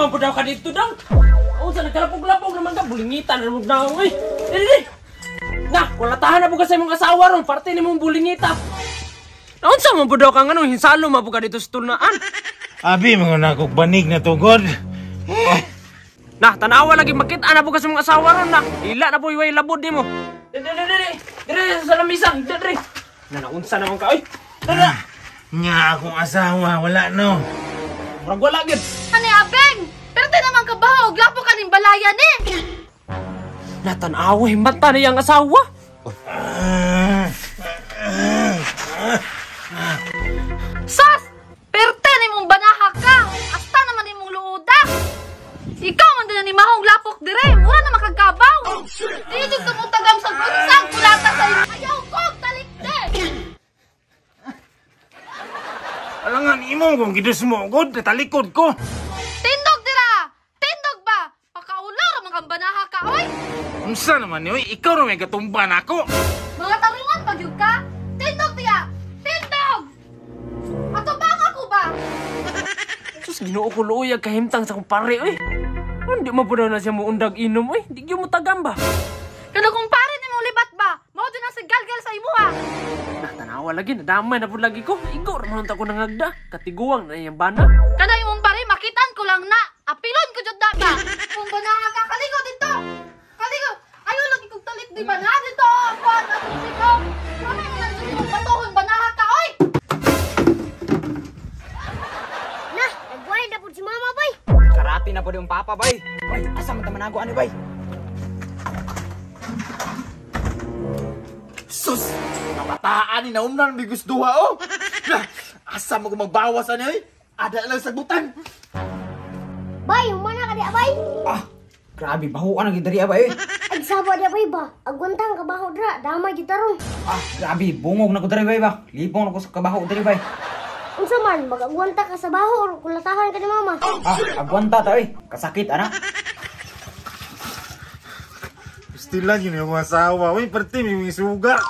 man po daw ka dito daw. Unsa nagkalapog-lapog naman ka, bulingitan na mo daw oy. Dili dili. Na, kulatahan na po ka sa imong asawa ron, parte ni mong bulingita. Naunsa man po daw ka nganong hinsalo man po ka dito sa tulnaan. Abi, mga nakog banig na tugod. Na, tanawa lagi makita na po ka sa imong asawa ron na. Ila na po iway labod nimo. Dili dili dili. Dili sa lamisa, dili. Na naunsa naman ka oy. Dili. Nya akong asawa, wala no. Murag wala gyud. Ani Abeng, perte naman ka baho og lapo kaning balaya ni. Natanawa mata na iyang asawa. Sas, perte nimong banaha ka. Asta naman nimong luoda. Ikaw man din ni mahong lapok dire, mura na makagkabaw. Di jud ka mo tagam sa gunsang kulata sa imo. Ayaw ko talikde. Alangan imo kung gidusmo gud, talikod ko. Tindog dira. Tindog ba? Pakaulaw ra man kang banaha ka oy. Unsa naman ni oy, ikaw ra may gatumba nako. Mga tarungan pa gyud ka. Tindog diya. Tindog. Ato ba ako ba? Sus, Ginoo ko luoy ang kahimtang sa kumpare oy. Hindi mo po daw na siya muundag inom oy. Di gyud mo tagam ba? Kano kumpare nimo libat ba? Mao jud ang sigalgal sa imuha. Nah, tanawa lagi, nadamay na po lagi ko. Igo ra man ta ko nangagda. Katiguang na iyang bana. Kana imong pare makitan ko lang na. Apilon ko jud na ba? Kung banaha ka kaligo dito. Kaligo. Ayo lagi kog talit di ba na dito. Kuan ako dito. Kami man jud imong batuhon banaha ka oy. Nah, nagway na pud si mama bay. Karate na pud yung papa bay. Oy, asa man ta manago ani bay? Sus! Kabataan ni naumnan bigus duha oh. Nah, asa mo magbawas ani oy? Ada lang sagbutan. Bay, humana ka di abay. Ah, grabe bahuan ang diri abay. Ay saba di abay ba? Agwantang kabaho dra, damay jud taron. Ah, grabe bungog na ko diri bay ba. Lipong na ko sa kabaho diri bay. Unsa man, mag-agwanta ka sa baho or kulatahan ka ni mama. Ah, agwanta ta oy. Kasakit ana. Still lang yun yung asawa. Uy, perti may suga.